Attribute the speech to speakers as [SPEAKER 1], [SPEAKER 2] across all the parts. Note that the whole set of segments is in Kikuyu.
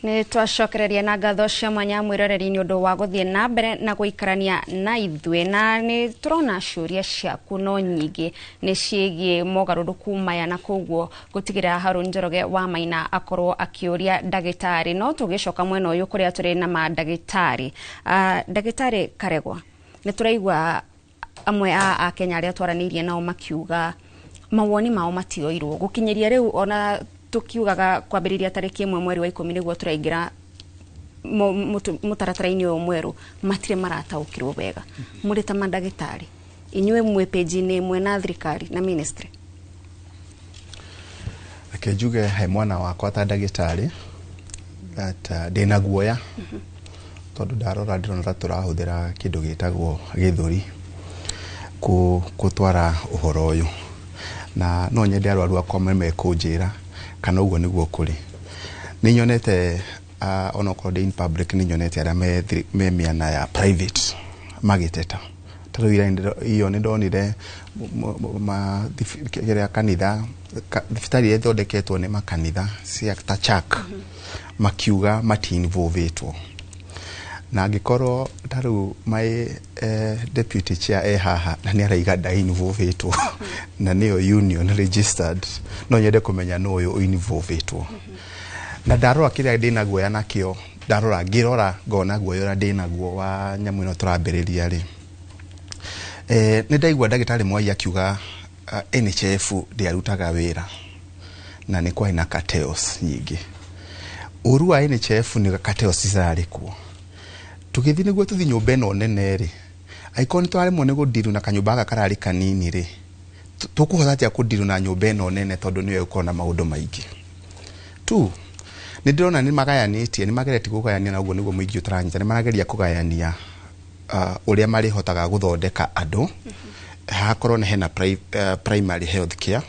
[SPEAKER 1] Nĩ twacokereria na ngatho cia mwanya mwĩroreri nĩ ũndũ wa gũthiĩ na mbere na gũikarania na ithuĩ, na nĩ tũrona ciũria ciaku no nyingĩ nĩ ciĩgiĩ mogarũrũku maya, na koguo gũtigĩrĩra Harun Njoroge wa Maina akorwo akĩũria ndagĩtarĩ. No tũgĩcoka mwena ũyũ kũrĩa tũrĩ na mandagĩtarĩ, ndagĩtarĩ Karegwa, nĩ tũraigua amwe a Akenya arĩa twaranĩirie nao makiuga mawoni mao matioirwo gũkinyĩria rĩu, ona tukiugaga kwambĩrĩria tarĩki 1 mweri wa 10 nĩguo tũraingĩra mũtaratara-inĩ ũyũ mwerũ, matirĩ marataũkĩrwo wega. Mũrĩ ta mandagĩtarĩ, inyuĩ mwĩ page-inĩ ĩmwe na thirikari na ministry?
[SPEAKER 2] Reke njuge he mwana wakwa ta ndagĩtarĩ that ndĩna guoya, tondũ ndarora ndĩrona ta tũrahũthĩra kĩndũ gĩtagwo gĩthũri gũtwara ũhoro ũyũ, na no nyende arwaru akwa mekũnjĩra kana ũguo nĩguo kũrĩ. Nĩ nyonete, onokorwo ndĩ in public, nĩ nyonete arĩa me mĩena ya private magĩteta. Ta rĩu ira iyo nĩ ndonire kĩrĩa kanitha thibitarĩ iria ithondeketwo nĩ makanitha cia ta chak makiuga mati-involvĩtwo, na angĩkorwo ta rĩu my deputy chair e haha na nĩ araiga nda-involvĩtwo na nĩyo union registered, no nyende kũmenya nũ ũyũ involvĩtwo. Na ndarora kĩrĩa ndĩna guoya nakĩo, ndarora ngĩrora ngona guoya ũrĩa ndĩnaguo wa nyamũ ĩno tũrambĩrĩria rĩ, nĩ ndaigua ndagĩtarĩ Mwai akiuga NHIF ndĩarutaga wĩra na nĩ kwarĩ na cartels nyingĩ. Ũru wa NHIF nĩ cartels cirarĩ kuo. Tũgĩthiĩ nĩguo tũthiĩ nyũmba ĩno nene rĩ, angĩkorwo nĩ twaremwo nĩ gũndiru na kanyũmba gaka kararĩ kanini rĩ, tũkũhota atĩa kũndiru na nyũmba ĩno nene, tondũ nĩyo ĩgũkorwo na maũndũ maingĩ tu? Nĩ ndĩrona nĩ magayanĩtie, nĩ mageretie kũgayania, na ũguo nĩguo mũingĩ ũtaranyita. Nĩ marageria kũgayania ũrĩa marĩhotaga gũthondeka andũ, hakorwo nĩ hena primary health care,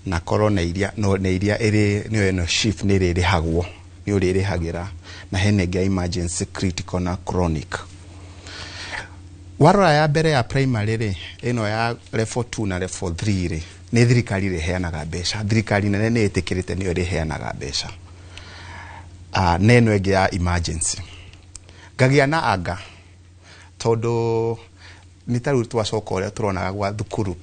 [SPEAKER 2] na korwo na iria no na iria ĩrĩ nĩyo ĩno SHIF nĩ ĩrĩrĩhagwo, nĩ ũrĩrĩhagĩra, na hena ĩngĩ ya emergency, critical na chronic. Warora ya mbere ya primary rĩ, ĩno ya level 2 na level 3 rĩ, nĩ thirikari ĩrĩheanaga mbeca. Thirikari nene nĩ ĩtĩkĩrĩte nĩyo ĩrĩheanaga mbeca. Na ĩno ĩngĩ ya emergency ngagĩa na anga, tondũ nĩ ta rĩu twacoka ũrĩa tũronaga gwa thukuru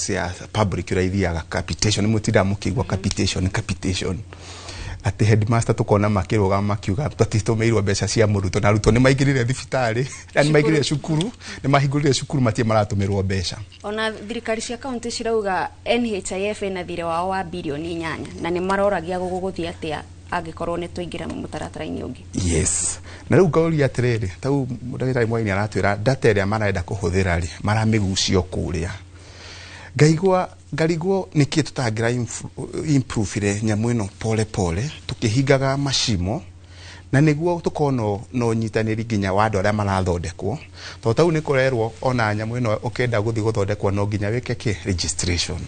[SPEAKER 2] cia public ũrĩa ithiaga capitation. Nĩ mũtindaga mũkĩigua capitation, capitation, atĩ headmaster tũkona makĩrũgama makiuga tũtitũmĩirwo mbeca cia mũrutwo, na arutwo nĩ maingĩrire thibitarĩ na nĩ maingĩrire cukuru, nĩ mahingũrire cukuru, matirĩ maratũmĩrwo mbeca.
[SPEAKER 1] Ona thirikari cia kaunti cirauga NHIF ĩna thirĩ wao wa birioni 8, na nĩ maroragia gũgũthiĩ atĩa angĩkorwo nĩ twaingĩra mũtaratara-inĩ ũngĩ.
[SPEAKER 2] Yes, na rĩu ngauria atĩrĩrĩ, tau ndagĩtarĩ Mwai nĩ aratwĩra data ĩrĩa marenda kũhũthĩra rĩ, maramĩgucio kũrĩa. Ngaigua ngarigwo nĩkĩ tũtangĩra improve nyamũ ĩno pole pole, tũkĩhingaga macimo, na nĩguo tũkorwo na ũnyitanĩri nginya wa andũ arĩa marathondekwo, tondũ tau nĩ kũrerwo ona nyamũ ĩno ũkĩenda gũthiĩ gũthondekwo no nginya wĩke kĩ registration.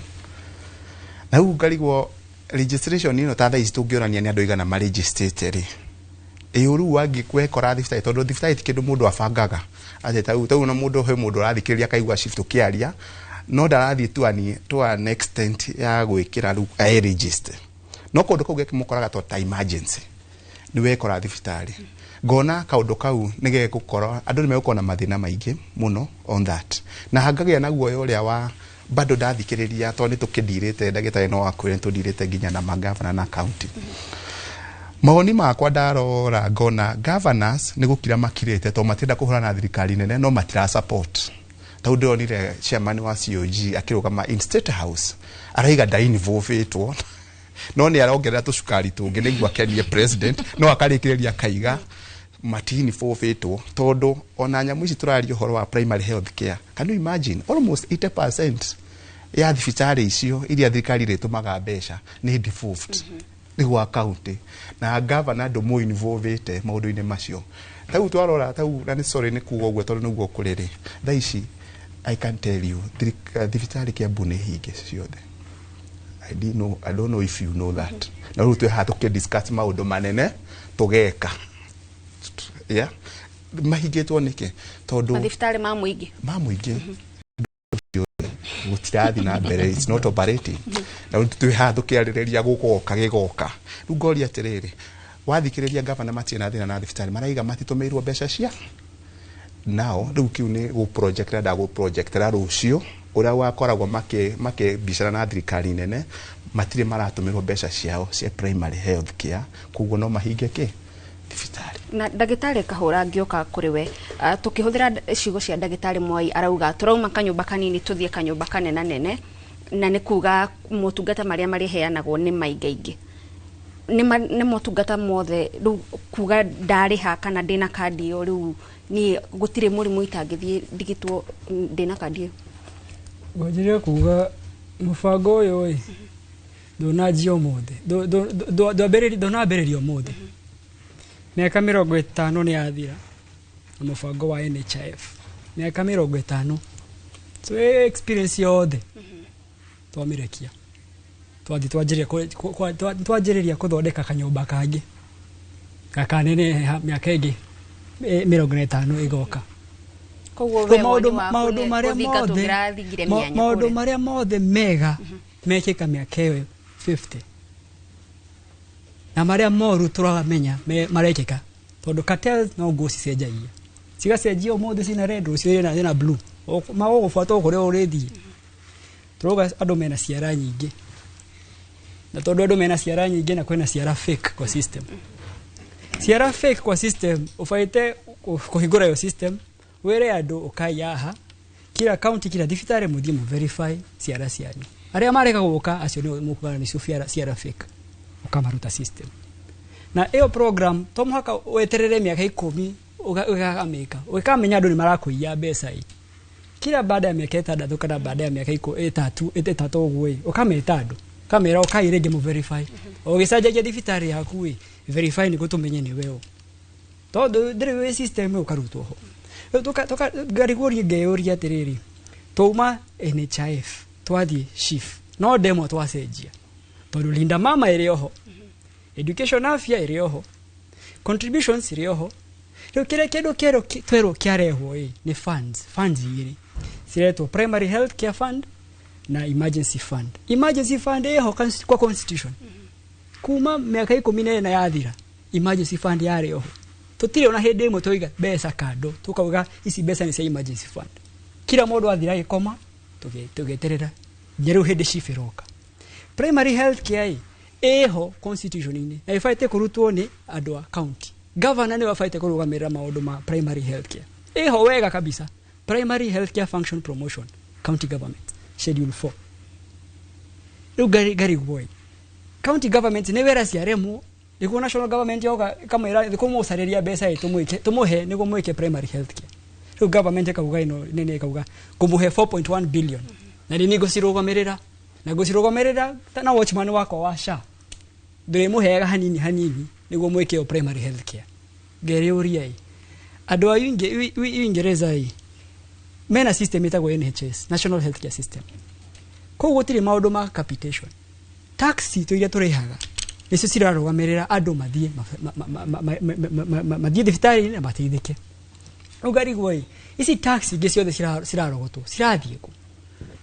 [SPEAKER 2] Na rĩu ngarigwo registration ĩno ta thaa ici tũngĩonania nĩ andũ aigana marejistĩte rĩ, ĩ ũru wangĩ wekora thibitarĩ, tondũ thibitarĩ ti kĩndũ mũndũ abangaga atĩ tau na mũndũ he mũndũ ũrathikĩrĩria akaigua SHIF tũkĩaria, no ndarathiĩ to an extent ya gwĩkĩra rĩu ae-register. No kũndũ kũu gĩkĩmũkoraga to ta emergency nĩ wekora thibitarĩ, ngona kaũndũ kau nĩ gegũkorwo andũ nĩ megũkorwo na mathĩna maingĩ mũno on that, na hangagĩa na guoya ũrĩa wa bado ndathikĩrĩria, tondũ nĩ tũkĩndirĩte, ndagĩtarĩ no akwĩre nĩ tũndirĩte nginya na magavana na county. Mawoni makwa ndarora ngona governors nĩ gũkira makirĩte, tondũ matirenda kũhũrana na thirikari nene, no matira support. Tau ndĩronire chairman wa COG akĩrũgama in State House araiga ndainvolvĩtwo, no nĩ arongerera tũcukari tũngĩ nĩguo akenie president, no akarĩkĩrĩria akaiga mati-involvĩtwo, tondũ ona nyamũ ici tũraria ũhoro wa primary health care, can you imagine almost 80% ya thibitarĩ icio iria thirikari ĩrĩtũmaga mbeca nĩ devolved, nĩ gwa county, na governor ndũmũ involvĩte maũndũ-inĩ macio. Tau twarora tau, na nĩ sorry nĩ kuga ũguo tondũ nĩguo kũrĩ rĩ, thaa ici I can tell you thibitarĩ Kiambu nĩ hinge ciothe. I didn't know, I don't know if you know that. Na rĩu twĩ haha tũkĩ discuss maũndũ manene tũgeka, yeah, mahingĩtwo nĩkĩ? Tondũ
[SPEAKER 1] mathibitarĩ ma mũingĩ.
[SPEAKER 2] Ma mũingĩ gũtirathi na mbere, it's not operating, na rĩu twĩ haha tũkĩarĩrĩria gũgoka gĩgoka. Rĩu ngoria atĩrĩrĩ, Wathikĩrĩria gavana, matirĩ na thĩna na thibitarĩ, maraiga matitũmĩirwo mbeca cia nao. Rĩu kĩu nĩ gũ project renda gũ projectera rũciũ ũrĩa wakoragwo makĩbicana na thirikari nene. Matirĩ maratũmĩrwo mbeca ciao cia primary health care, koguo no mahinge kĩ thibitarĩ.
[SPEAKER 1] Na ndagĩtarĩ Kahũra, ngĩũka kũrĩ we, tũkĩhũthĩra ciugo cia ndagĩtarĩ Mwai, arauga tũrauma kanyũmba kanini tũthiĩ kanyũmba kanena nene, na nĩ kuga motungata marĩa marĩheanagwo nĩ maingaingĩ, nĩ motungata mothe. Rĩu kuga ndarĩha kana ndĩna kandi ĩyo, rĩu niĩ gũtirĩ mũrimũ itangĩthiĩ ndigitwo ndĩna kandi ĩyo?
[SPEAKER 3] Ngwanjĩrĩria kuga mũbango ũyũ ĩ ndũnanjia ũmũthĩ, ndũnambĩrĩria ũmũthĩ. Mĩaka 50 nĩ yathira na mũbango wa NHIF, mĩaka 50. So ĩ experience yothe twamĩrekia, twathiĩ twanjĩrĩria kũthondeka kanyũmba kangĩ gakaneneha, mĩaka ĩngĩ 50 ĩgoka.
[SPEAKER 1] Koguo
[SPEAKER 3] So
[SPEAKER 1] we
[SPEAKER 3] maũndũ
[SPEAKER 1] woni waku
[SPEAKER 3] maũndũ
[SPEAKER 1] nĩ
[SPEAKER 3] marĩa
[SPEAKER 1] gũthinga
[SPEAKER 3] mothe
[SPEAKER 1] tũngĩrathingire mĩanya
[SPEAKER 3] maũndũ
[SPEAKER 1] kũrĩa.
[SPEAKER 3] Marĩa mothe mega mekĩka mĩaka ĩyo 50 na marĩa moru tũramenya marekĩka, tondũ cartels no nguo cicenjagia, cigacenjia, ũmũthĩ cina red, rũciũ ĩna blue. Magũgũbuata o kũrĩa ũrĩthiĩ. Tũrauga andũ mena ciara nyingĩ, na tondũ andũ mena ciara nyingĩ na kwĩna ciara fake kwa system, ciara fake kwa system, ũbaite kũhingũra yo system, wĩre andũ ũkai haha kila county, kila thibitarĩ, mũthiĩ mũ verify ciara cianyu. Arĩa marega gũka, acio nĩ mũkuga nĩcio ciara fake, ũkamaruta system. Na ĩyo program to mũhaka weterere mĩaka 10 ũgakamĩka ũkamenya andũ nĩ marakũiya mbeca. Ĩ kila baada ya mĩaka 6 kana baada ya mĩaka 3 ũguo ĩ, ũkameta andũ, ũkamera ũkai rĩngĩ mũ verify. Ũgĩcenjagia thibitarĩ yaku ĩ, verify nĩguo tũmenye nĩ we ũ, tondũ ndĩrĩ wĩ system ũkarutwo ho. Rĩu ngarigwo ngeyũria atĩrĩrĩ, twauma NHIF twathiĩ SHIF, no ndemwa twacenjia, tondũ Linda Mama ĩrĩ oho, education, afya ĩrĩ oho, contributions ĩrĩ oho. Rĩu kĩrĩa kĩndũ kĩerũ twerwo kĩarehwo ĩ nĩ funds, funds igĩrĩ ciretwo primary health care fund na emergency fund. Emergency fund ĩho kwa constitution kuma mĩaka 14 yathira. Emergency fund yarĩ oho, tũtirĩ ona hĩndĩ ĩmwe twaiga mbeca kando tukauga ici mbeca nĩ cia emergency fund. Kila mũndũ athira agĩkoma, tũgĩeterera nginya rĩu hĩndĩ SHIF ĩroka. Primary health care ĩ ĩho constitution-inĩ na ĩbaite kũrutwo nĩ andũ a county. Governor nĩwe abaite kũrũgamĩrĩra maũndũ ma primary health care. Ĩho wega kabisa, primary health care function promotion, county government, schedule 4. Rĩu ngarigwo ĩ, county government nĩ wĩra ciaremwo nĩguo national government yoka ĩkamwĩra kũmũcarĩria mbeca ĩ tũmũhe nĩguo mwĩke primary health care. Rĩu government ĩkauga ĩno nene ĩkauga kũmũhe 4.1 billion na nĩ ngũcirũgamĩrĩra na ngũcirũgamĩrĩra na watchman wakwa wa SHA, ndĩrĩmũheaga hanini hanini nĩguo mwĩke ĩyo primary health care. Ngerĩũria ĩ, andũ a Uingereza ĩ mena system ĩtagwo NHS, National Health Care System. Kũu gũtirĩ maũndũ ma capitation. Tax citũ iria tũrĩhaga nĩcio cirarũgamĩrĩra andũ mathiĩ mathiĩ thibitarĩ na mateithĩke. Rĩu ngarigwo ĩ, ici tax ingĩ ciothe cirarogotwo cirathiĩ kũ?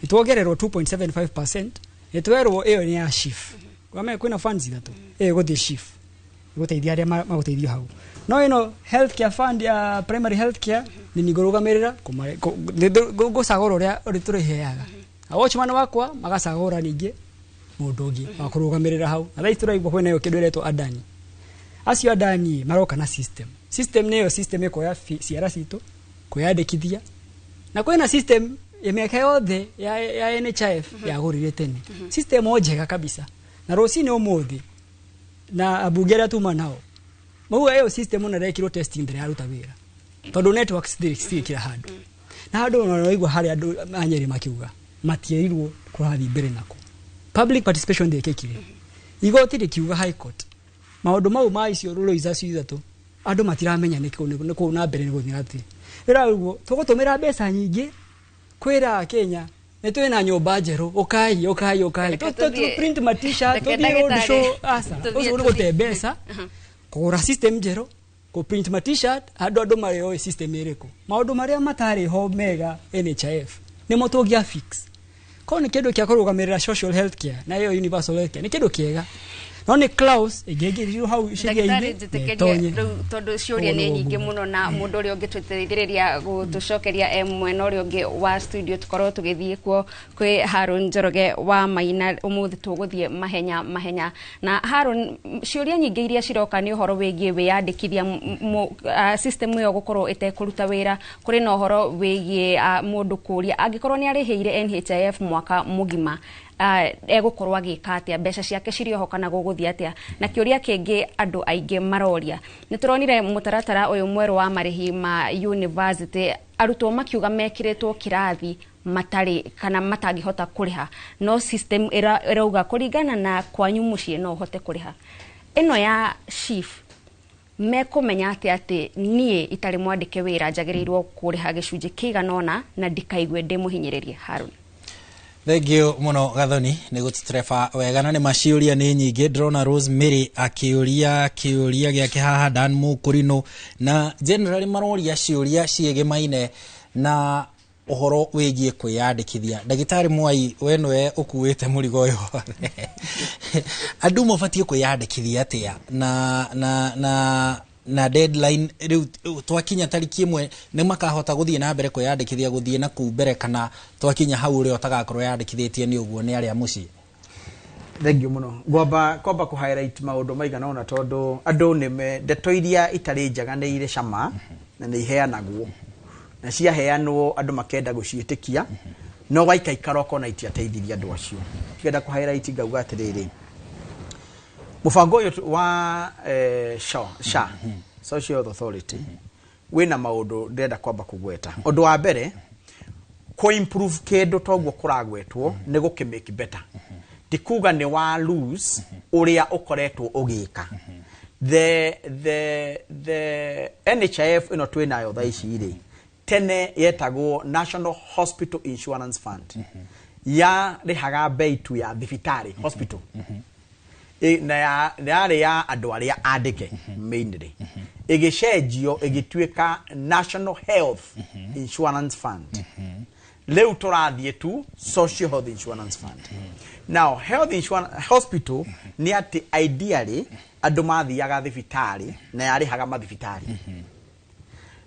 [SPEAKER 3] Nĩtuongererwo 2.75%, nĩtwerwo ĩyo nĩ ya SHIF. Wamenya kwĩna funds ithatũ, ĩyo ĩgũthiĩ SHIF, ĩgũteithia arĩa magũteithio hau, no ĩno health care fund ya primary health care nĩ ningũrũgamĩrĩra ngũcagũra ũrĩa ũrĩa tũrĩheaga na watchman wakwa, magacagũra ningĩ mũndũ ũngĩ wa kũrũgamĩrĩra hau. Na thaa ici tũraigua kwĩna ĩyo kĩndũ ĩretwo Adani. Acio Adani maroka na system. System nĩyo system ĩkuoya ciara citũ kwĩyandĩkithia, na kwĩna system ya mĩaka yothe ya NHIF yagũrire tene, system o njega kabisa. Na rũcinĩ ũmũthĩ na ambunge arĩa tuma nao mauga ĩyo system ona rekirwo testing mbere yaruta wĩra, tondũ networks citirĩ kila handũ na handũ. Ona waigua harĩa andũ a Nyeri makiuga matierirwo kũrathiĩ mbere nako, public participation ndĩkĩkire, igoti rĩkiuga, high court, maũndũ mau ma icio rũrũ icacio ithatũ andũ matiramenya nĩ kũu na mbere nĩ gũthiĩ atĩa. Rĩra ũguo tũgũtũmĩra mbeca nyingĩ kwĩra Kenya nĩ twĩna nyũmba njerũ, ũkai ũkai ũkai.
[SPEAKER 1] Reke
[SPEAKER 3] Print ma t-shirt,
[SPEAKER 1] reke
[SPEAKER 3] tũthiĩ road
[SPEAKER 1] ndagĩtarĩ.
[SPEAKER 3] show, aca, ũcio nĩ gũte mbeca kũgũra system njerũ, kũ print ma t-shirt, andũ marĩoĩ system ĩrĩkũ. Maũndũ marĩa matarĩ ho mega NHIF nĩmo tũngĩa fix. Korwo nĩ kĩndũ kĩa kũrũgamĩrĩra social health care na ĩyo universal health care nĩ kĩndũ kĩega, No nĩ clause ĩngĩingĩrio hau
[SPEAKER 1] Ndagĩtarĩ,
[SPEAKER 3] sheria-inĩ
[SPEAKER 1] njĩtĩkĩrie
[SPEAKER 3] ĩtonye.
[SPEAKER 1] rĩu tondũ ciũria nĩ
[SPEAKER 3] Ũguo
[SPEAKER 1] nyingĩ
[SPEAKER 3] nĩguo.
[SPEAKER 1] mũno, na mũndũ ũrĩa ũngĩtũteithĩrĩria gũtũcokeria e mwena ũrĩa ũngĩ wa studio, tũkorwo tũgĩthiĩ kuo kwĩ Harun Njoroge wa Maina. Ũmũthĩ tũgũthiĩ mahenya mahenya na Harun. Ciũria nyingĩ iria ciroka nĩ ũhoro wĩgiĩ wĩyandĩkithia, system ĩyo gũkorwo ĩtekũruta wĩra. Kũrĩ na ũhoro wĩgiĩ mũndũ kũũria angĩkorwo nĩ arĩhĩire NHIF mwaka mũgima, egũkorwo agĩka atĩa, mbeca ciake cirĩ oho kana gũgũthiĩ atĩa? Na kĩũria kĩngĩ andũ aingĩ maroria, nĩ tũronire mũtaratara ũyũ mwerũ wa marĩhi ma university, arutwo makiuga mekĩrĩtwo kĩrathi matarĩ kana matangĩhota kũrĩha, no system ĩrauga kũringana na kwanyu mũciĩ no ũhote kũrĩha. Ĩno ya SHIF, mekũmenya atĩ niĩ itarĩ mwandĩke wĩra njagĩrĩirwo kũrĩha gĩcunjĩ kĩigana ũna na ndikaigue ndĩ mũhinyĩrĩrie? Harun.
[SPEAKER 4] Thank you muno, Gathoni, nä gå tũtereba wega na nä maciũria nä nyingä. Ndĩrona Rosemary akĩũria kĩũria gĩake haha, Dan Mũkũrinũ na generally maroria ciũria ciĩgĩmaine na ũhoro wĩgiĩ kwĩyandĩkithia. Ndagĩtarĩ Mwai, we nĩwe ũkuĩte mũrigo ũyũ wothe. Andũ mabatiĩ kwĩyandĩkithia atĩa na deadline rĩu twakinya tariki 1, nĩ makahota gũthiĩ na mbere kwĩyandĩkithia gũthiĩ na kũu mbere, kana twakinya hau ũrĩa ũtagakorwo yandĩkithĩtie nĩ ũguo nĩ arĩa mũciĩ?
[SPEAKER 5] Thengiũ mũno. Ngwamba kwamba kũ highlight maũndũ maigana ũna, tondũ andũ nĩ me ndeto iria itarĩ njega nĩ irĩ cama na nĩ iheanagwo, na ciaheanwo andũ makenda gũciĩtĩkia, no waikaikara ũkona itiateithirie andũ acio. Ngenda kũ highlight ngauga atĩrĩrĩ, mũbango ũyũ wa SHA, SHA, Social Health Authority, wĩna maũndũ ndĩrenda kwamba kũgweta. Ũndũ wa mbere, kũ improve kĩndũ toguo kũragwetwo nĩ gũkĩ make better, ti kuga nĩ wa lose ũrĩa ũkoretwo ũgĩka. The NHIF ĩno twĩ nayo thaa ici rĩ, tene yetagwo National Hospital Insurance Fund, yarĩhaga bei tu ya thibitarĩ, hospital. Na yarĩ ya andũ arĩa andĩke mainly. Ĩgĩcenjio ĩgĩtuĩka National Health Insurance Fund. Rĩu tũrathiĩ tu Social Health Insurance Fund. Now, health insurance hospital nĩ atĩ ideally andũ mathiaga thibitarĩ na yarĩhaga mathibitarĩ,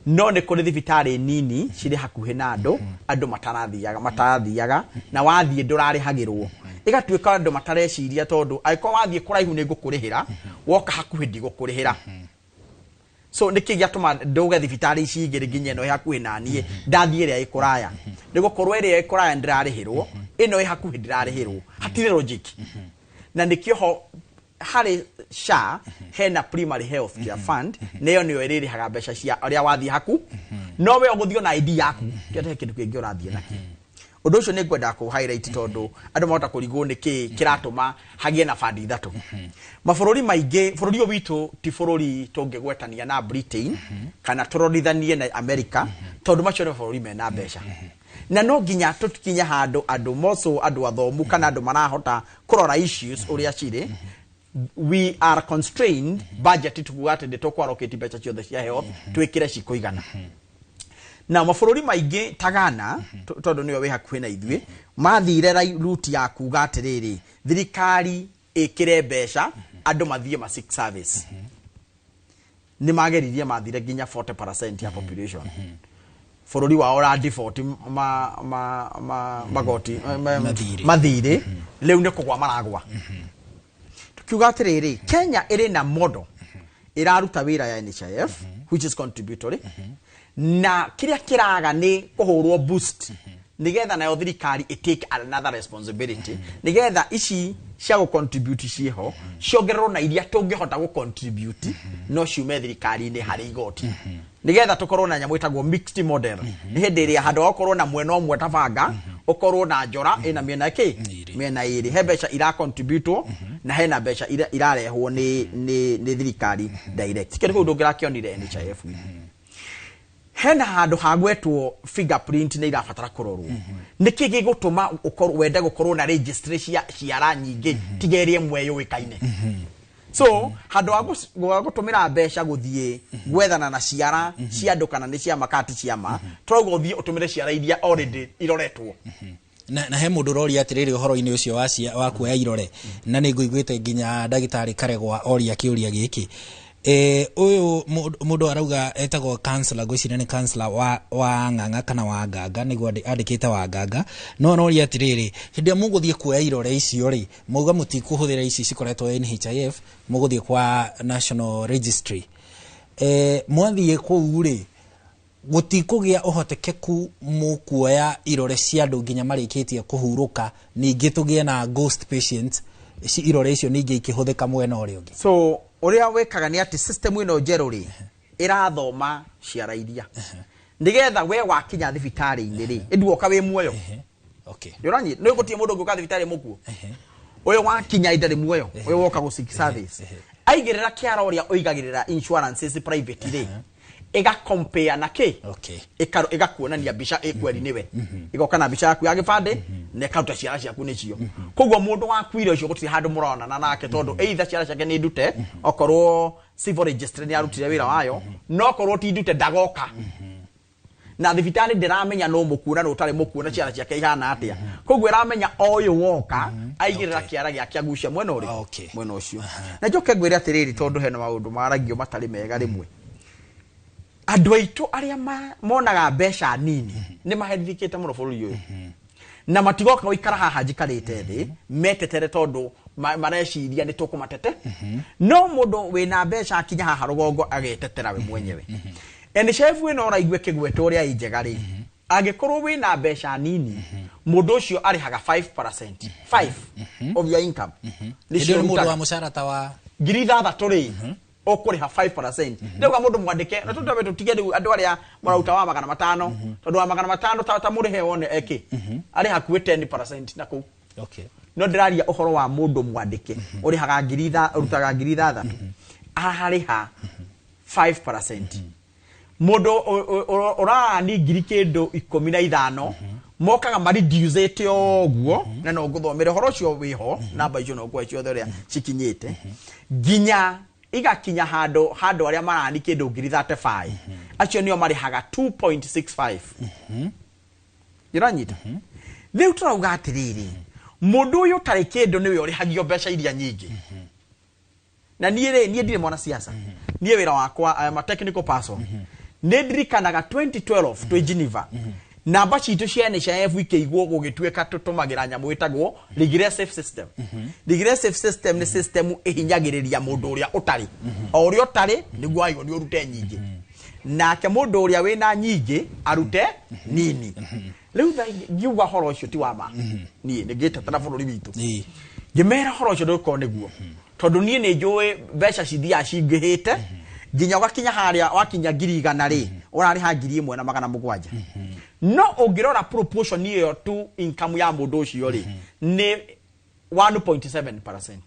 [SPEAKER 5] no nĩ kũrĩ thibitarĩ nini cirĩ hakuhĩ na andũ, andũ matarathiaga, na wathiĩ ndũrarĩhagĩrwo. Ĩgatuĩka andũ matareciria, tondũ angĩkorwo wathiĩ kũraihu nĩ ngũkũrĩhĩra, woka hakuhĩ ndigũkũrĩhĩra. So nĩkĩ gĩatũma ndũge thibitarĩ ici igĩrĩ nginya ĩno ĩ hakuhĩ na niĩ, ndathiĩ ĩrĩa ĩ kũraya? Nĩ gũkorwo ĩrĩa ĩ kũraya ndĩrarĩhĩrwo, ĩno ĩ hakuhĩ ndĩrarĩhĩrwo. Hatirĩ logic. Na nĩkĩo ho harĩ SHA hena Primary Health Care Fund, nĩyo ĩrĩrĩhaga mbeca cia ũrĩa wathiĩ haku, no we ũgũthiĩ na ID yaku, kĩrehe kĩndũ kĩngĩ ũrathiĩ nakĩo. Ũndũ ũcio nĩ ngwendaga kũ highlight, tondũ andũ mahota kũrigwo nĩ kĩ kĩratũma hagĩe na bandi ithatũ. Mabũrũri maingĩ, bũrũri ũyũ witũ ti bũrũri tũngĩgwetania na Britain kana tũrorithanie na America, tondũ macio nĩ mabũrũri mena mbeca, na no nginya tũkinye handũ andũ moco, andũ athomu kana andũ marahota kũrora issues ũrĩa cirĩ. We are constrained budget, tukuga atĩ nĩ tũkũ mbeca ciothe cia health twĩkĩre cikũigana. Na mabũrũri maingĩ ta Ghana, tondũ nĩyo wĩ hakuhĩ na ithuĩ, mathire route ya kuga atĩrĩrĩ, thirikari ĩkĩre mbeca andũ mathiĩ ma seek service. Nĩ mageririe, mathire nginya 40% ya population. Bũrũri wao ũra default ma magoti
[SPEAKER 4] Mathirĩ.
[SPEAKER 5] Mathirĩ rĩu nĩ kũgwa maragwa. Tukiuga atĩrĩrĩ, Kenya ĩrĩ na model ĩraruta wĩra ya NHIF, which is contributory, na kĩrĩa kĩraga nĩ kũhũrwo boost nigetha nayo thirikari ĩ take another responsibility, nigetha ici cia gũ contribute ciĩho ciongererwo na iria tũngĩhota gũ contribute no ciume thirikari-inĩ harĩ igoti, nigetha tũkorwo na nyamũ ĩtagwo mixed model. Nĩ hĩndĩ ĩrĩa handũ ha gũkorwo na mwena ũmwe ta banga, ũkorwo na njora ĩna mĩena kĩ
[SPEAKER 4] Ĩrĩ.
[SPEAKER 5] Mĩena ĩrĩ, he mbeca ira contributwo na hena mbeca irarehwo nĩ thirikari direct. Kĩndũ kĩu ndũngĩrakĩonire NHIF. Hena handũ hagwetwo fingerprint nĩ irabatara kũrorwo. Nĩkĩ gĩgũtũma ũkorwo wende gũkorwo na registry cia ciara nyingĩ tiga ĩrĩa ĩmwe yũĩkaine? So handũ ha gũtũmĩra mbeca gũthiĩ gwethana na ciara cia andũ kana nĩ ciama kana ti ciama, tũrauga ũthiĩ ũtũmĩre ciara iria already iroretwo.
[SPEAKER 4] Na he mũndũ ũroria atĩrĩrĩ ũhoro-inĩ ũcio wa kuoya irore, na nĩ ngũiguĩte nginya ndagĩtarĩ Karegwa oria kĩũria gĩkĩ. Ũyũ mũndũ arauga etagwo counselor, ngwĩciria nĩ counselor wa Ng'ang'a kana wa Nganga, nĩguo andĩkĩte wa Nganga, no aroria atĩrĩrĩ, hĩndĩ ĩrĩa mũgũthiĩ kuoya irore icio rĩ, mauga mũtikũhũthĩra ici cikoretwo NHIF, mũgũthiĩ kwa National Registry. Mwathiĩ kũu rĩ, gũtikũgĩa ũhotekeku mũkuoya irore cia andũ nginya marĩkĩtie kũhurũka, ningĩ tũgĩe na ghost patients, irore icio ningĩ ikĩhũthĩka mwena ũrĩa ũngĩ?
[SPEAKER 5] So ũrĩa wĩkaga nĩ atĩ system ĩno njerũ rĩ, ĩrathoma ciara iria nĩgetha we wakinya thibitarĩ-inĩ rĩ, ĩnduoka wĩ muoyo. Nĩ nĩ gũtirĩ mũndũ ũngĩũka thibitarĩ mũkuo. Ũyũ wakinya ndarĩ muoyo, ũyũ woka gũ seek service, aigĩrĩra kĩara ũrĩa ũigagĩrĩra insurances private rĩ, ĩga compare na kĩ, ĩgakuonania mbica ĩkweri nĩwe, ĩgoka na mbica yaku ya gĩbandĩ na ĩkaruta ciara ciaku nĩcio. Koguo mũndũ wakuire ũcio gũtirĩ handũ mũronana nake, tondũ either ciara ciake nĩ ndute, okorwo civil registry nĩ arutire wĩra wayo, no korwo ti ndute ndagoka na thibitarĩ ndĩramenya no mũkuo na no ũtarĩ mũkuo na ciara ciake ihana atĩa. Koguo ĩramenya o ũyũ woka aigĩrĩra kĩara gĩake agucia mwena ũrĩkũ, mwena ũcio. Na njoke ngwĩre atĩrĩrĩ, tondũ hena maũndũ maragio matarĩ mega rĩmwe, andũ aitũ arĩa monaga mbeca nini nĩ maherithĩkĩte mũno bũrũri ũyũ, na matigoka gũikara haha njikarĩte thĩ metetere, tondũ mareciria nĩ tũkũmatete. No mũndũ wĩna mbeca akinya haha rũgongo agetetera we mwenyewe. NHIF ĩno ũraigua ĩkĩgwetwo ũrĩa ĩ njega rĩ, angĩkorwo wĩna mbeca nini, mũndũ ũcio arĩhaga 5%, 5 of your income.
[SPEAKER 4] Hĩndĩ
[SPEAKER 5] Nĩcio
[SPEAKER 4] ĩyo nĩ mũndũ
[SPEAKER 5] ũrutaga.
[SPEAKER 4] Wa mũcara ta wa
[SPEAKER 5] 6,000 rĩ, ũkũrĩha 5%. Rĩu mũndũ mwandĩke na tũtambe tũtige rĩu andũ arĩa marauta wa 500, tondũ wa 500 ta mũrĩhe wone eke arĩ hakuhĩ 10% na kũu. No ndĩraria ũhoro wa mũndũ mwandĩke ũrĩhaga ngiri ũrutaga 6,000, ararĩha 5%. Mũndũ ũrarani ngiri kĩndũ 15 mokaga mareducĩte ũguo, na no ngũthomere ũhoro ũcio wĩho, namba icio no ngũhe ciothe ũrĩa cikinyĩte nginya igakinya handũ handũ arĩa marani kĩndũ ngiri 35, acio nĩo marĩhaga 2.65. Ũranyita? Rĩu tũrauga atĩrĩrĩ, mũndũ ũyũ ũtarĩ kĩndũ nĩwe ũrĩhagio mbeca iria nyingĩ. Na niĩ rĩ, niĩ ndirĩ mwana siasa, niĩ wĩra wakwa, I am a technical person. Nĩ ndirikanaga 2012 twĩ Geneva, namba citũ cia NHIF ikĩigwo, gũgĩtuĩka tũtũmagĩra nyamũ ĩtagwo regressive system. Regressive system nĩ system ĩhinyagĩrĩria mũndũ ũrĩa ũtarĩ. O ũrĩa ũtarĩ nĩguo waigwo nĩ ũrute nyingĩ, nake mũndũ ũrĩa wĩna nyingĩ arute nini. Rĩu thaa ngiuga ũhoro ũcio ti wa ma, niĩ nĩ ngĩtetera bũrũri witũ. Ngĩmera ũhoro ũcio ndũgũkorwo nĩguo, tondũ niĩ nĩ njũĩ mbeca cithiaga cingĩhĩte nginya ũgakinya harĩa wakinya 100,000 rĩ, ũrarĩha 1,700. No ũngĩrora proportion ĩyo to income ya mũndũ ũcio rĩ, nĩ 1.7%.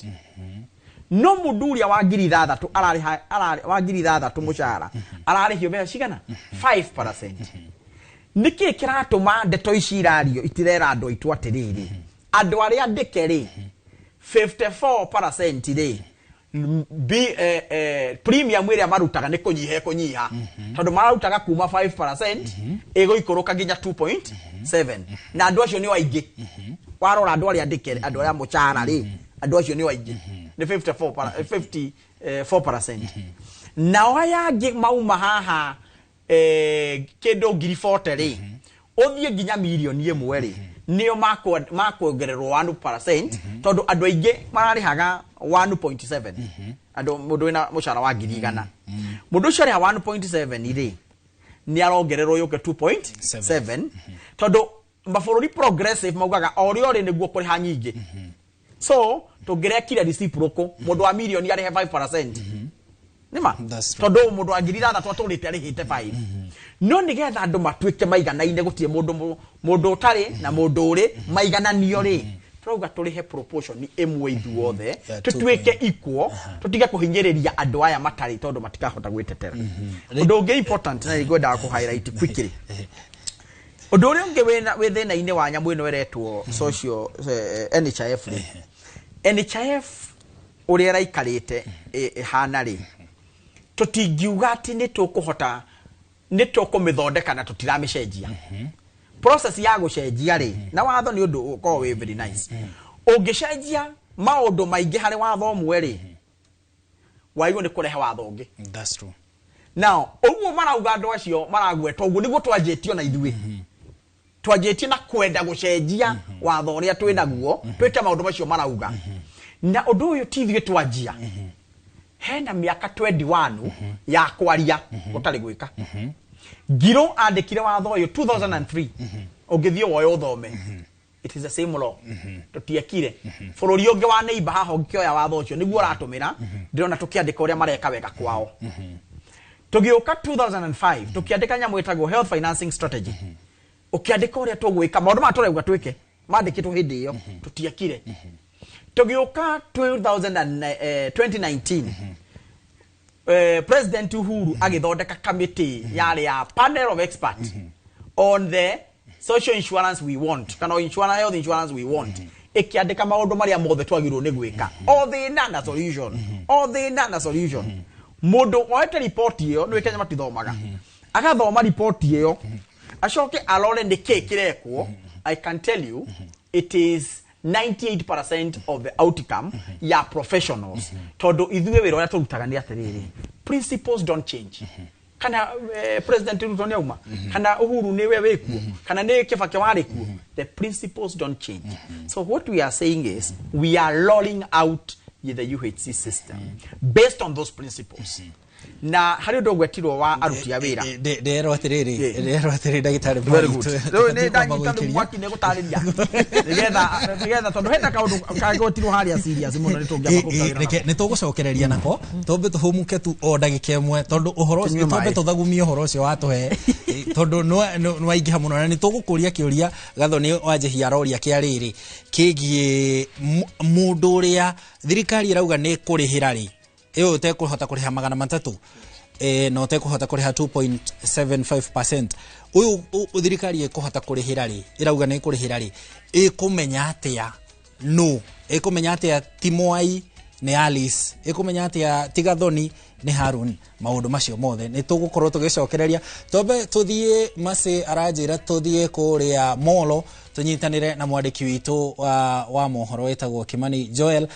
[SPEAKER 5] No mũndũ ũrĩa wa 6,000 ararĩha wa 6,000 mũcara ararĩhio mbeca cigana? 5%. Nĩkĩ kĩratũma ndeto ici irario itirera andũ aitũ atĩrĩrĩ, andũ arĩa andĩke rĩ, 54% rĩ, premium ĩrĩa marutaga nĩ kũnyiha ĩkũnyiha, tondũ mararutaga kuma 5% ĩgũikũrũka nginya 2.7, na andũ acio nĩo aingĩ. Warora andũ arĩa andĩke, andũ arĩa mũcara rĩ, andũ acio nĩo aingĩ, nĩ 54%. Nao aya angĩ mauma haha, kĩndũ ngiri 40 rĩ, ũthiĩ nginya 1 million rĩ, nĩo makuongererwo 1%, tondũ andũ aingĩ mararĩhaga 1.7. Andũ mũndũ wĩna mũcara wa 100,000, mũndũ ũcio arĩha 1.7 rĩ, nĩ arongererwo yũke 2.7, tondũ mabũrũri progressive maugaga o ũrĩa ũrĩ nĩguo kũrĩha nyingĩ. So tũngĩrekire reciprocal, mũndũ wa mirioni arĩhe 5%, nĩma?
[SPEAKER 4] That's true.
[SPEAKER 5] Tondũ mũndũ wa 6,000 atũrĩte arĩhĩte 5, no nĩgetha andũ matuĩke maiganaine, gũtirĩ mũndũ mũndũ ũtarĩ na mũndũ ũrĩ maigananio rĩ, tũrauga tũrĩhe proportion ĩmwe ithuothe, tũtuĩke equal, tũtige kũhinyĩrĩria andũ aya matarĩ, tondũ matikahota gwĩtetera. Ũndũ ũngĩ important na nĩngwendaga kũ highlight quickly, ũndũ ũrĩa ũngĩ wĩ thĩna-inĩ wa nyamũ ĩno ĩretwo social NHIF rĩ, NHIF ũrĩa ĩraikarĩte ĩhana rĩ, tũtingiuga atĩ nĩ tũkũhota, nĩ tũkũmĩthondeka na tũtiramĩcenjia. Process ya gũcenjia rĩ, na watho nĩ ũndũ ũkoragwo wĩ very nice. Ũngĩcenjia maũndũ maingĩ harĩ watho ũmwe rĩ, waigwo nĩ kũrehe watho ũngĩ.
[SPEAKER 4] That's true.
[SPEAKER 5] Now ũguo marauga andũ acio maragweta ũguo nĩguo twanjĩtio na ithuĩ twanjĩtie na kwenda gũcenjia watho ũrĩa twĩ naguo, twĩke maũndũ macio marauga. Na ũndũ ũyũ ti ithuĩ twanjia, hena mĩaka 21 ya kwaria gũtarĩ gwĩka. Ngiro andĩkire watho ũyũ 2003, ũngĩthiĩ woe ũthome, it is the same law. Tũtiekire bũrũri ũngĩ wa neighbor haha ũngĩkĩoya watho ũcio nĩguo ũratũmĩra. Ndĩrona tũkĩandĩka ũrĩa mareka wega kwao. Tũgĩũka 2005, tũkĩandĩka nyamũ ĩtagwo health financing strategy, ũkĩandĩka ũrĩa tũgwĩka maũndũ maya tũrauga twĩke mandĩkĩtwo hĩndĩ ĩyo, tũtiekire. Tũgĩũka 2000 and, 2019, President Uhuru agĩthondeka committee yarĩ ya panel of experts on the social insurance we want, kana insurance, health insurance we want, ĩkĩandĩka maũndũ marĩa mothe twagĩrĩirwo nĩ gwĩka, o thĩna na solution, o thĩna na solution. Mũndũ woete riboti ĩyo, nĩ Kenya matithomaga, agathoma riboti ĩyo acoke arore nĩ kĩ kĩrekwo. I can tell you it is 98% of the outcome ya professionals, tondũ ithuĩ wĩra ũrĩa tũrutaga nĩ atĩrĩrĩ, principles don't change. Kana President Ruto nĩ auma, kana Uhuru nĩwe wĩkuo, kana nĩ Kibaki warĩ kuo, the principles don't change. So what we are saying is we are rolling out the UHC system based on those principles. Na harĩ ũndũ ũgwetirwo wa aruti a wĩra.
[SPEAKER 4] Nderwo atĩrĩrĩ, nderwo atĩrĩrĩ, ndagĩtarĩ.
[SPEAKER 5] Very good. Rĩu nĩ ndanyita rĩu mwaki nĩ gũtarĩria nĩgetha tondũ hena kaũndũ kagwetirwo harĩa serious mũno nĩ tũngĩamba kũruta wĩra nako.
[SPEAKER 4] Nĩ tũgũcokereria nako, twambe tũhũmũke tu o ndagĩka ĩmwe, tondũ ũhoro ũcio
[SPEAKER 5] Tũnyue
[SPEAKER 4] twambe
[SPEAKER 5] maĩ.
[SPEAKER 4] Tũthagumie ũhoro ũcio watũhe, tondũ nĩ waingĩha mũno na nĩ tũgũkũria kĩũria Gathoni Wanjĩhia aroria kĩa rĩrĩ kĩgiĩ mũndũ ũrĩa thirikari ĩrauga nĩ kũrĩhĩra rĩ, ĩyo ũtekũhota kũrĩha 300, na ũtekũhota kũrĩha 2.75%, ũyũ thirikari ĩkũhota kũrĩhĩra rĩ, ĩrauga nĩ ĩkũrĩhĩra rĩ, ĩkũmenya atĩa no ĩkũmenya atĩa ti Mwai nĩ Alice, ĩkũmenya atĩa ti Gathoni nĩ Harun? Maũndũ macio mothe nĩ tũgũkorwo tũgĩcokereria. Twambe tũthiĩ Macĩ aranjĩra tũthiĩ kũrĩa Molo tũnyitanĩre na mwandĩki witũ wa mohoro wĩtagwo Kimani Joel,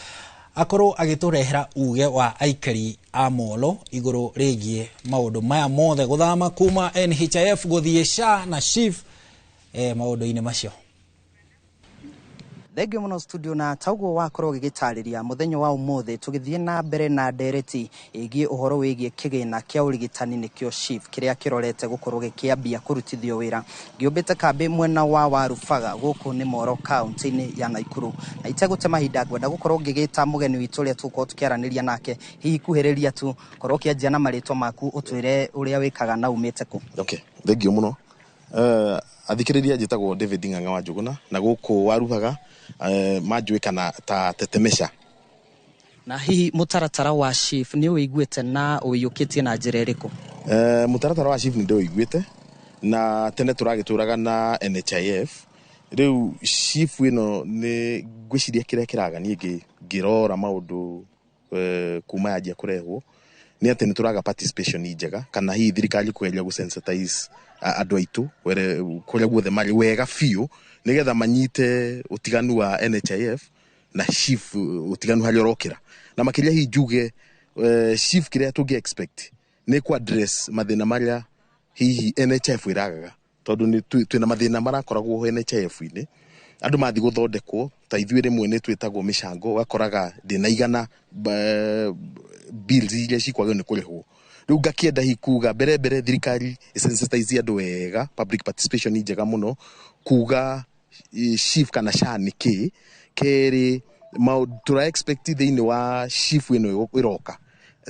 [SPEAKER 4] akorwo agĩtũrehera uge wa aikari a Molo igũrũ rĩgiĩ maũndũ maya mothe, gũthama kuma NHIF gũthiĩ SHA na SHIF, maũndũ-inĩ macio.
[SPEAKER 6] Thengio mũno studio, na tauguo wakorwo ũgĩgĩtarĩria mũthenya wa ũmũthĩ tũgĩthiĩ na mbere na ndereti ĩgiĩ ũhoro wĩgiĩ kĩgĩna kĩa ũrigitani nĩkĩo SHIF, kĩrĩa kĩrorete gũkorwo gĩkĩambia kũrutithio wĩra. Ngĩũmbĩte kambĩ mwena wa Warubaga, gũkũ nĩ Moro, kaunti-inĩ ya Naikuru, na itegũte mahinda ngwenda gũkorwo ngĩgĩta mũgeni witũ ũrĩa tũgũkorwo tũkĩaranĩria nake. Hihi kuhĩrĩria tu, korwo ũkĩanjia na marĩtwa maku, ũtwĩre ũrĩa wĩkaga na umĩte kũ.
[SPEAKER 7] Okay, thank you mũno. Athikĩrĩria, njĩtagwo David Ng'ang'a wa Njũgũna, na gũkũ Waruhaga manjũĩ kana ta Tetemesha.
[SPEAKER 6] Na hihi mũtaratara wa SHIF nĩ ũiguĩte na ũiyũkĩtie na njĩra ĩrĩkũ?
[SPEAKER 7] Mũtaratara wa SHIF nĩ ndĩũiguĩte, na tene tũragĩtũraga na NHIF. Rĩu SHIF ĩno nĩ ngwĩciria kĩrĩa kĩraga niĩ ngĩrora maũndũ kuma yanjia kũrehwo nĩ atĩ nĩ tũraga participation njega, kana hihi thirikari kũgeria gũ-sensitize andũ aitũ kũrĩa guothe marĩ wega biũ, nĩgetha manyite ũtiganu wa NHIF na SHIF, ũtiganu harĩa ũrokĩra. Na makĩria hihi njuge, SHIF kĩrĩa tũngĩ expect nĩ kũ address mathĩna marĩa hihi NHIF ĩragaga, tondũ nĩ twĩna mathĩna marakoragwo ho NHIF-inĩ. Andũ mathiĩ gũthondekwo ta ithuĩ rĩmwe nĩ twĩtagwo mĩcango, ũgakoraga ndĩnaigana bills iria cikwagĩrĩirwo nĩ kũrĩhwo. Rĩu ngakĩenda hihi kuga mbere mbere thirikari ĩsensitize andũ wega, public participation njega mũno, kuga SHIF kana SHA nĩ kĩ. Kerĩ, maũndũ tũra expect thĩinĩ wa SHIF ĩno ĩroka,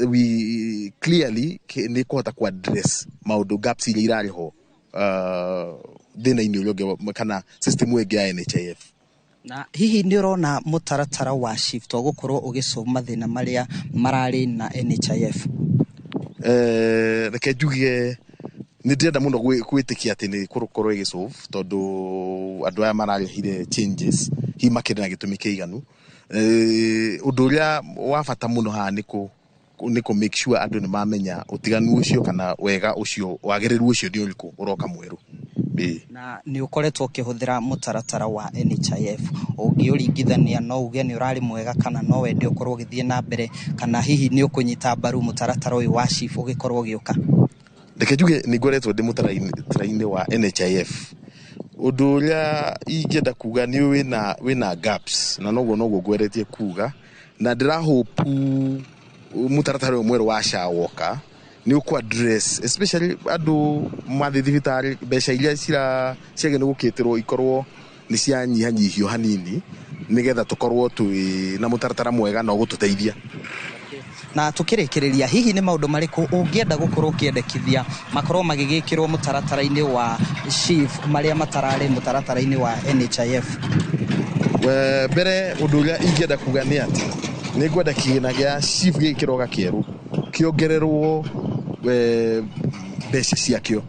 [SPEAKER 7] we clearly nĩ kũhota ku address maũndũ, gaps iria irarĩ ho thĩna-inĩ ũrĩa ũngĩ kana system ĩngĩ ya NHIF.
[SPEAKER 6] Na hihi nĩ ũrona mũtaratara wa SHIF to gũkorwo ũgĩsolve mathĩna marĩa mararĩ na NHIF?
[SPEAKER 7] Reke njuge nĩ ndĩrenda mũno gwĩtĩkia atĩ nĩ kũkorwo ĩgĩsolve, tondũ andũ aya mararehire changes hihi makĩrĩ na gĩtũmi kĩiganu. Ũndũ ũrĩa wa bata mũno haha nĩ kũ make sure andũ nĩ mamenya ũtiganu ũcio kana wega ũcio, wagĩrĩru ũcio nĩ ũrĩkũ ũroka mwerũ. Ĩĩ.
[SPEAKER 6] Na nĩ ũkoretwo ũkĩhũthĩra mũtaratara wa NHIF, ũngĩũringithania no uge nĩ ũrarĩ mwega kana no wende ũkorwo ũgĩthiĩ na mbere, kana hihi nĩ ũkũnyita mbaru mũtaratara ũyũ wa SHIF ũgĩkorwo ũgĩũka?
[SPEAKER 7] Reke njuge nĩ ngoretwo ndĩ mũtaratara-inĩ wa NHIF. Ũndũ ũrĩa ingĩenda kuga nĩ wĩna gaps, na noguo ngweretie kuga, na ndĩrahope mũtaratara ũyũ mwerũ wa SHA woka nĩ ũkũ address especially andũ mathiĩ thibitarĩ, mbeca iria ciagĩrĩirwo nĩ gũkĩtĩrwo ikorwo nĩ cianyihanyihio hanini, nĩgetha tũkorwo twĩ na mũtaratara mwega na ũgũtũteithia.
[SPEAKER 6] Na tukĩrĩkĩrĩria, hihi nĩ maũndũ marĩkũ ũngĩenda gũkorwo ũkĩendekithia makorwo magĩgĩkĩrwo mũtaratara-inĩ wa SHIF marĩa matararĩ mũtaratara-inĩ wa NHIF?
[SPEAKER 7] Mbere ũndũ ũrĩa ingĩenda kuga nĩ atĩ nĩ ngwenda kĩgĩna gĩa SHIF gĩkĩ kĩroka kĩerũ kĩongererwo mbeca ciakĩo,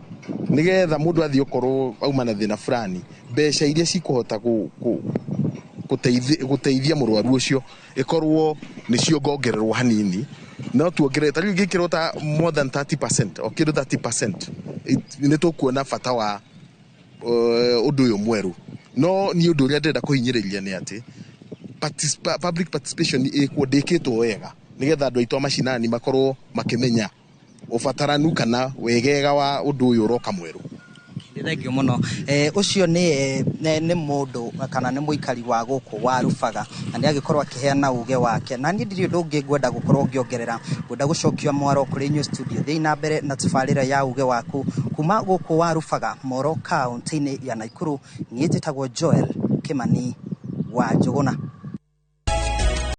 [SPEAKER 7] nĩgetha mũndũ athiĩ okorwo auma na thĩna fulani, mbeca iria cikũhota gũteithia mũrwaru ũcio ĩkorwo nĩ ciongongererwo hanini. No tuongerere ta rĩu ingĩkĩrwo ta more than 30% o kĩndũ 30%, nĩ tũkuona bata wa ũndũ ũyũ mwerũ. No niĩ ũndũ ũrĩa ndĩrenda kũhinyĩrĩria nĩ atĩ public participation ĩkwo ndĩkĩtwo wega, nĩgetha andũ aitũ a macinani makorwo makĩmenya ũbataranu kana wegega wa ũndũ ũyũ ũroka mwerũ.
[SPEAKER 6] Nĩ thengio mũno. Ũcio nĩ mũndũ kana nĩ mũikari wa gũkũ wa Rubaga, na nĩ agĩkorwo akĩheana uge wake. Na niĩ ndirĩ ũndũ ũngĩ ngwenda gũkorwo ngĩongerera, ngwenda gũcokia mwaro kũrĩ inyuĩ studio. Thiĩ na mbere na tabarĩra ya uge waku kuma gũkũ wa Rubaga, Moro, kaunti-inĩ ya Nakuru. Niĩ njĩtagwo Joel Kimani wa Njũgũna.